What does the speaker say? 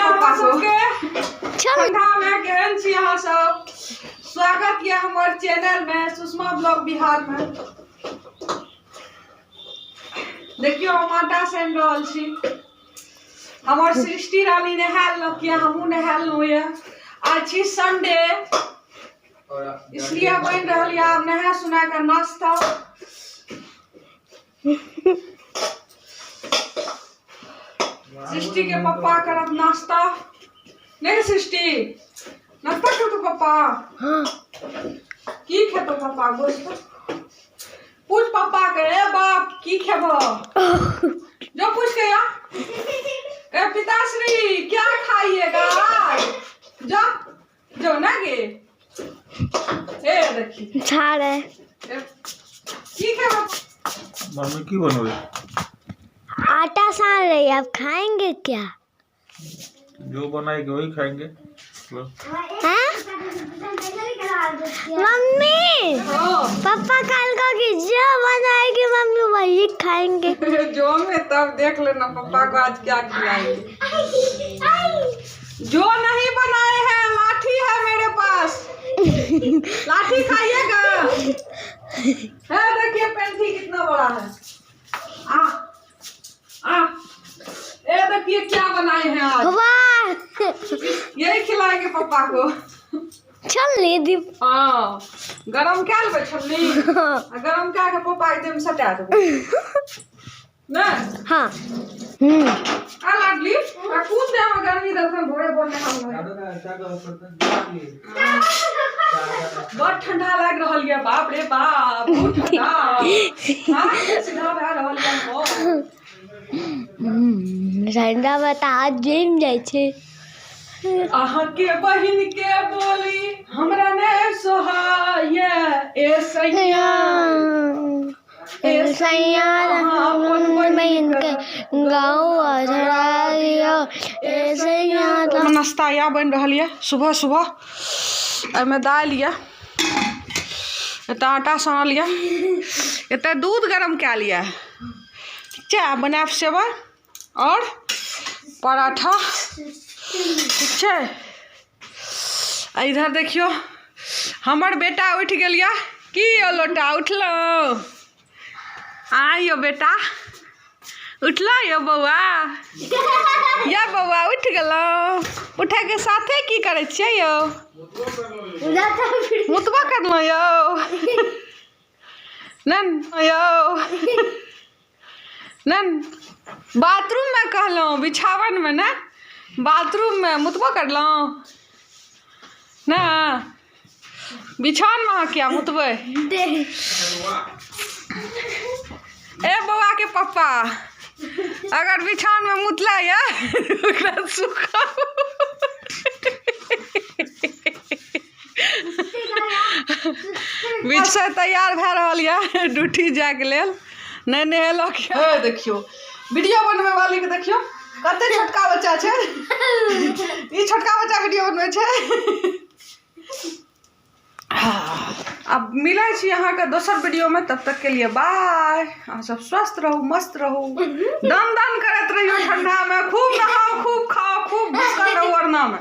पप्पा सबके। ठंडा में केहन छी अहाँ सब? स्वागत ये हमर चैनल में, सुषमा ब्लॉग बिहार में। देखियो, हम आटा सान रहल छी। हमर सृष्टि रानी नहा लेलक ये, हमहूँ नहा लेलहुँ ये। आज छी संडे, इसलिए बनि रहल ये आब नहा सुना के नाश्ता। सृष्टि के पप्पा करत नाश्ता। नहीं सृष्टि, नाश्ता करतो पप्पा? हाँ। की खेतो पप्पा? गोश्त पूछ पप्पा के। ए बाप, की खेबो? जो पूछ के या। ए पिताश्री, क्या खाइएगा आज? जो जो ना गे। ए देखी। झाड़ है। ए, की खेबो? मम्मी की बनबै? आटा सान रही है, अब खाएंगे क्या? जो बनाएंगे वही खाएंगे बस। हैं मम्मी? हाँ। पापा कल को कि जो बनाएगी मम्मी, वही खाएंगे। जो में तब देख लेना पापा को आज क्या खिलाएंगे। जो नहीं बनाए हैं, लाठी है मेरे पास, लाठी खाइएगा। है देखिए, पेंटी कितना बड़ा है। आ आ, ए देखिए, क्या बनाए हैं आज। वाह! यही खिलाएंगे पापा को। चल ले दीप। हाँ, गरम क्या लेबै छलनी आ गरम कए के पापा के देह में सटा देबै ने। हाँ हम्म। आ लाडली, आ कोन देह में गर्मी देलखन? भोरे भोर नहा। बड़ ठंडा लागि रहल यऽ, बाप रे बाप, बहुत ठंडा। हाँ, सीधा भए रहल यऽ हमर। ठंडा में तऽ हाथ जमि जाइ छै। अहाँके बहिन के बोली हमरा ने सोहाय ए सैया। ए सैया, अपन बहिन के गाँव दियौ ए सैया। नाश्ता या बनि रहल यऽ सुबह सुबह। एहिमे दालि यऽ, एतऽ आटा सानल यऽ, एतऽ दूध गरम कयल यऽ। चाय बनायब, सेवइ आओर पराठा, ठीक छै? आ इधर देखियौ, हमर बेटा उठि गेल यऽ। की यौ लोटा, उठलहुँ? आ यौ बेटा, उठलहुँ यौ बौआ? या बौआ, उठि गेलहुँ? उठैके साथे की करै छियै यौ? मुतबो करलहुँ यौ? नन यौ नन, बाथरूममे कहलहुँ, बिछावनमे ने, बाथरूममे मुतबो करलहुँ ने? बिछावनमे अहाँ किया मुतबै? ए बौआके पप्पा, अगर बिछावनमे मुतला यऽ, ओकरा सुखाउ। बीच से तैयार भए रहल यऽ ड्यूटी जायके लेल। नहि नहेलक। हे देखियौ, वीडियो बनबै वाली के देखियौ, कते छोटका बच्चा छै ई। छोटका बच्चा वीडियो बनबै छै। आब मिलै छी अहाँके दोसर वीडियोमे, तब तक के लिए बाय। अहाँ सब स्वस्थ रहू, मस्त रहू, दन दन करैत रहियौ। ठंडामे खूब नहाउ, खूब खाउ, खूब घुसकल रहू अरनामे।